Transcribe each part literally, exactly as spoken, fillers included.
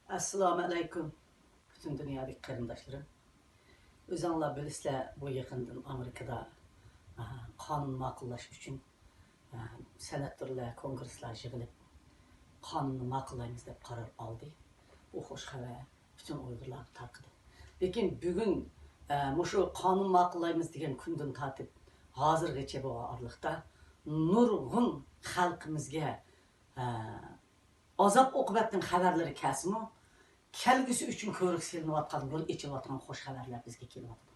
ئەسسالامۇ ئەلەيكۇم، پۈتۈن دۇنيادىكى قېرىنداشلىرىم. ئۆزۈڭلار بىلىسىلەر، بۇ يېقىندىن ئامېرىكىدا، ئە، قانۇن ماقۇللاش ئۈچۈن، ئە، سېناتورلار، كونگرېسلار يىغىلىپ، قانۇننى ماقۇللايمىز دەپ قارار ئالدى. بۇ خۇش خەۋەر پۈتۈن ئۇيغۇرلارغا تارقىدى. لېكىن بۈگۈن، ئە، مۇشۇ قانۇن ماقۇللايمىز دېگەن كۈندىن تارتىپ ھازىرغىچە بولغان ئارىلىقتا نۇرغۇن خەلقىمىزگە، ئە، ئازاب-ئوقۇبەتنىڭ خەۋەرلىرى كەلسىمۇ، كەلگۈسى ئۈچۈن كۆۋرۈك سېلىنىۋاتقان، يول ئېچىلىۋاتقان خۇش خەۋەرلەر بىزگە كېلىۋاتىدۇ.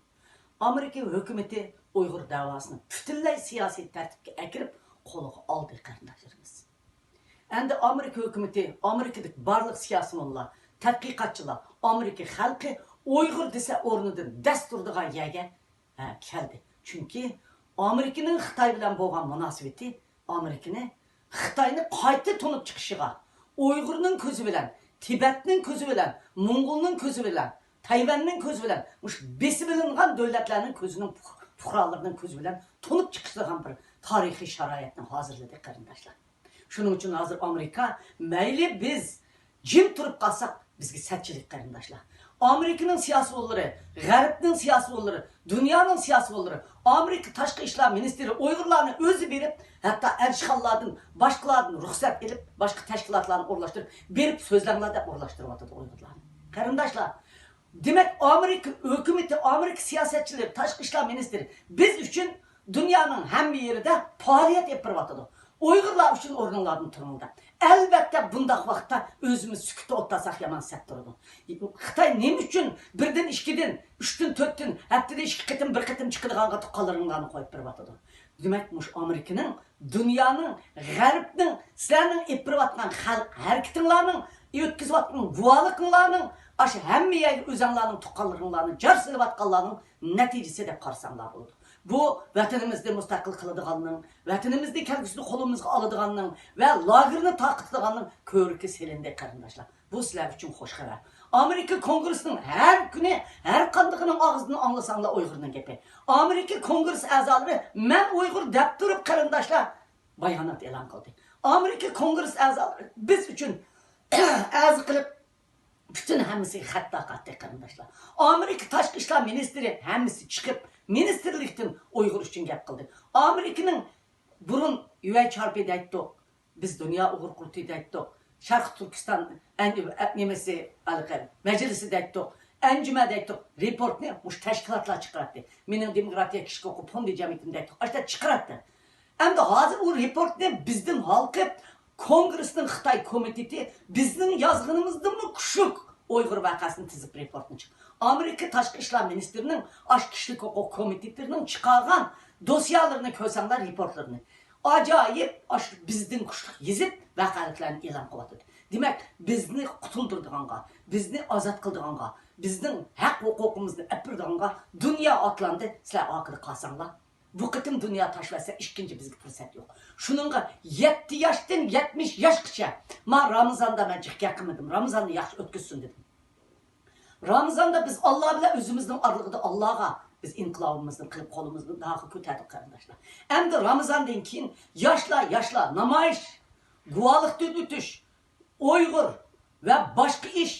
ئامېرىكا ھۆكۈمىتى ئۇيغۇر دەۋاسىنى پۈتۈنلەي سىياسىي تەرتىپكە ئەكىرىپ، قولىغا ئالدى، قېرىنداشلىرىمىز. ئەمدى ئامېرىكا ھۆكۈمىتى، ئامېرىكىدىكى بارلىق سىياسىيونلار، تەتقىقاتچىلار، ئامېرىكا خەلقى ئۇيغۇر دېسە ئورنىدىن دەس تۇرىدىغان يەرگە، ھە، كەلدى. چۈنكى ئامېرىكىنىڭ خىتاي بىلەن بولغان مۇناسىۋىتى ئامېرىكىنى خىتاينى قايتا تونۇپ چىقىشىغا، ئۇيغۇرنىڭ كۆزى بىلەن، تىبەتنىڭ كۆزى بىلەن، موڭغۇلنىڭ كۆزى بىلەن، تەيۋەننىڭ كۆزى بىلەن، مۇشۇ بېسىۋېلىنغان دۆلەتلەرنىڭ كۆزىنىڭ پۇق-، پۇقرالىرىنىڭ كۆزى بىلەن تونۇپ چىقىشىدىغان بىر تارىخىي شارائىتنى ھازىرلىدى، قېرىنداشلار. شۇنىڭ ئۈچۈن ھازىر ئامېرىكا، مەيلى بىز جىم تۇرۇپ قالساق، بىزگە سەتچىلىك، قېرىنداشلار. ئامېرىكىنىڭ سىياسىيونلىرى، غەربنىڭ سىياسىيونلىرى، دۇنيانىڭ سىياسىيونلىرى، ئامېرىكا تاشقى ئىشلار مىنىستىرى ئۇيغۇرلارنى ئۆزى بېرىپ، ھەتتا ئەلچىخانىلاردىن، باشقىلاردىن رۇخسەت ئېلىپ، باشقا تەشكىلاتلارنى ئورۇنلاشتۇرۇپ، بېرىپ سۆزلەڭلار دەپ ئورۇنلاشتۇرۇۋاتىدۇ ئۇيغۇرلارنى. قېرىنداشلار، دېمەك، ئامېرىكا ھۆكۈمىتى، ئامېرىكا سىياسەتچىلىرى، تاشقى ئىشلار مىنىستىرى بىز ئۈچۈن دۇنيانىڭ ھەممە يېرىدە پائالىيەت ئېلىپ بېرىۋاتىدۇ. ئۇيغۇرلار ئۈچۈن ئورنۇڭلاردىن تۇرۇڭ دەپ. ئەلۋەتتە، بۇنداق ۋاقىتتا ئۆزىمىز سۈكۈتتە ئولتۇرساق يامان سەت تۇرىدۇ. خىتاي نېمە ئۈچۈن بىردىن، ئىككىدىن، ئۈچتىن، تۆتتىن، ھەپتىدە ئىككى قېتىم، بىر قېتىم چىقىدىغانغا تۇغقانلىرىڭلارنى قويۇپ بېرىۋاتىدۇ؟ دېمەك، مۇشۇ ئامېرىكىنىڭ، دۇنيانىڭ، غەربنىڭ سىلەرنىڭ ئېلىپ بېرىۋاتقان خەلق ھەرىكىتىڭلارنىڭ، ئۆتكۈزۈۋاتقان گۇۋاھلىقىڭلارنىڭ، ئاشۇ ھەممە يەرگە ئۆزەڭلارنىڭ تۇغقانلىرىڭلارنى جار سېلىۋاتقانلارنىڭ نەتىجىسى دەپ قارىساڭلار بولىدۇ. بۇ ۋەتىنىمىزنى مۇستەقىل قىلىدىغاننىڭ، ۋەتىنىمىزنى كەلگۈسىدە قولىمىزغا ئالىدىغاننىڭ ۋە لاگېرنى تارقىتىدىغاننىڭ كۆۋرۈكى سېلىندى، قېرىنداشلار. بۇ سىلەر ئۈچۈن خۇش خەۋەر. ئامېرىكا كونگرېسسىنىڭ ھەر كۈنى ھەر قاندىقىنىڭ ئاغزىدىن ئاڭلىساڭلار ئۇيغۇرنىڭ گېپى. ئامېرىكا كونگرېس ئەزالىرى «مەن ئۇيغۇر» دەپ تۇرۇپ، قېرىنداشلار، بايانات ئېلان قىلدى. ئامېرىكا كونگرېس ئەزالىرى بىز ئۈچۈن ئەزا قىلىپ، پۈتۈن ھەممىسىگە خەت تارقاتتى، قېرىنداشلار. ئامېرىكا تاشقى ئىشلار مىنىستىرى ھەممىسى چىقىپ، مىنىستىرلىكتىن ئۇيغۇر ئۈچۈن گەپ قىلدى. ئامېرىكىنىڭ بۇرۇن يۇ ئېچ ئار پى دەيتتۇق، بىز دۇنيا ئۇيغۇر قۇرۇلتىيى دەيتتۇق، شەرقىي تۈركىستان ئەن-، ئە-، نېمىسى، ھېلىقى مەجلىسى دەيتتۇق، ئەنجۈمە دەيتتۇق، رېپورتنى مۇشۇ تەشكىلاتلار چىقىراتتى. مېنىڭ دېموكراتىيە كىشىلىك ھوقۇق فوندى جەمئىيىتىم دەيتتۇق، ئاشۇنداق چىقىراتتى. ئەمدى ھازىر ئۇ رېپورتنى بىزدىن ھالقىپ، كونگرېسنىڭ خىتاي كومىتېتى بىزنىڭ يازغىنىمىزدىنمۇ كۈچلۈك ئۇيغۇر ۋەقەسىنى تىزىپ رېپورتنى چىق-، ئامېرىكا تاشقى ئىشلار مىنىستىرىنىڭ ئاشۇ كىشىلىك ھوقۇق كومىتېتىنىڭ چىقارغان دوسيالىرىنى كۆرسەڭلار، رېپورتلىرىنى. ئاجايىپ، ئاشۇ بىزدىن كۈچلۈك يېزىپ، ۋەقەلىكلەرنى ئېلان قىلىۋاتىدۇ. دېمەك، بىزنى قۇتۇلدۇرىدىغانغا، بىزنى ئازاد قىلىدىغانغا، بىزنىڭ ھەق ھوقۇقىمىزنى ئېلىپ بېرىدىغانغا دۇنيا ئاتلاندى، سىلەر ئارقىدا قالساڭلار. بۇ قېتىم دۇنيا تاشلاشسا، ئىككىنچى بىزگە پۇرسەت يوق. شۇنىڭغا يەتتە ياشتىن يەتمىش ياشقىچە، ما رامىزاندا مەن جىق گەپ قىلمىدىم، رامىزاننى ياخشى ئۆتكۈزسۇن دېدىم. رامىزاندا بىز ئاللا بىلەن ئۆزىمىزنىڭ ئارىلىقىدا ئاللاغا بىز ئىنقىلابىمىزنى قىلىپ، قولىمىزنى داغا كۆتەردۇق، قېرىنداشلار. ئەمدى رامىزاندىن كېيىن ياشلار، ياشلار، نامايىش، گۇۋاھلىقتىن ئۆتۈش، ئۇيغۇر ۋە باشقا ئىش،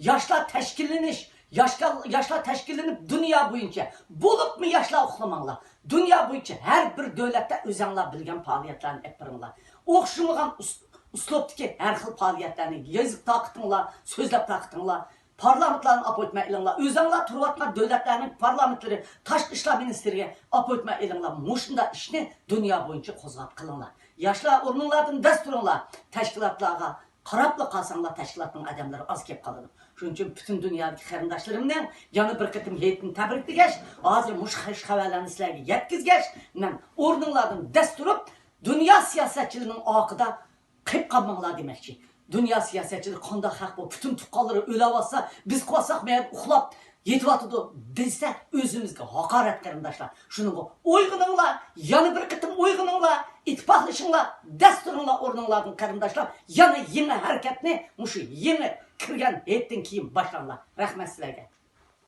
ياشلار تەشكىللىنىش، ياشلار، ياشلار تەشكىللىنىپ دۇنيا بويىچە، بولۇپمۇ ياشلار ئۇخلىماڭلار. دۇنيا بويىچە ھەر بىر دۆلەتتە ئۆزەڭلار بىلگەن پائالىيەتلەرنى ئېلىپ بېرىڭلار. ئوخشىمىغان ئۇس-، ئۇسلۇبتىكى ھەر خىل پائالىيەتلەرنى يېزىپ تارقىتىڭلار، سۆزلەپ تارقىتىڭلار. پارلامېنتلارنى ئاپوينتمېنت ئېلىڭلار. ئۆزەڭلار تۇرۇۋاتقان دۆلەتلەرنىڭ پارلامېنتلىرى، تاشقى ئىشلار مىنىستىرىگە ئاپوينتمېنت ئېلىڭلار. مۇشۇنداق ئىشنى دۇنيا بويىچە قوزغاپ قىلىڭلار. ياشلار، ئورنۇڭلاردىن دەس تۇرۇڭلار. تەشكىلاتلارغا قاراپلا قالساڭلار، تەشكىلاتنىڭ ئادەملىرى ئاز كېلىپ قالىدۇ. شۇنىڭ ئۈچۈن پۈتۈن دۇنيادىكى قېرىنداشلىرىمنىڭ يەنە بىر قېتىم ھېيتنى تەبرىكلىگەچ، ھازىر مۇشۇ خۇش خەۋەرلەرنى سىلەرگە يەتكۈزگەچ، مەن ئورنۇڭلاردىن دەس تۇرۇپ، دۇنيا سىياسەتچىلىرىنىڭ ئارقىدا قېلىپ قالماڭلار دېمەكچى. دۇنيا سىياسەتچىلىرى قانداق خەق بۇ؟ پۈتۈن تۇغقانلىرى ئۆلۈۋاتسا، بىز قالساق مەيەردە ئۇخلاپ يېتىۋاتىدۇ دېسە، ئۆزىمىزگە ھاقارەت، قېرىنداشلار. شۇنىڭغا ئويغىنىڭلار، يەنە بىر قېتىم ئويغىنىڭلار، ئىتتىپاقلىشىڭلار، دەس تۇرۇڭلار ئورنۇڭلاردىن، قېرىنداشلار. يەنە يېڭى ھەرىكەتنى مۇشۇ يېڭى كىرگەن ھېيتتىن كېيىن باشلاڭلار. رەھمەت سىلەرگە.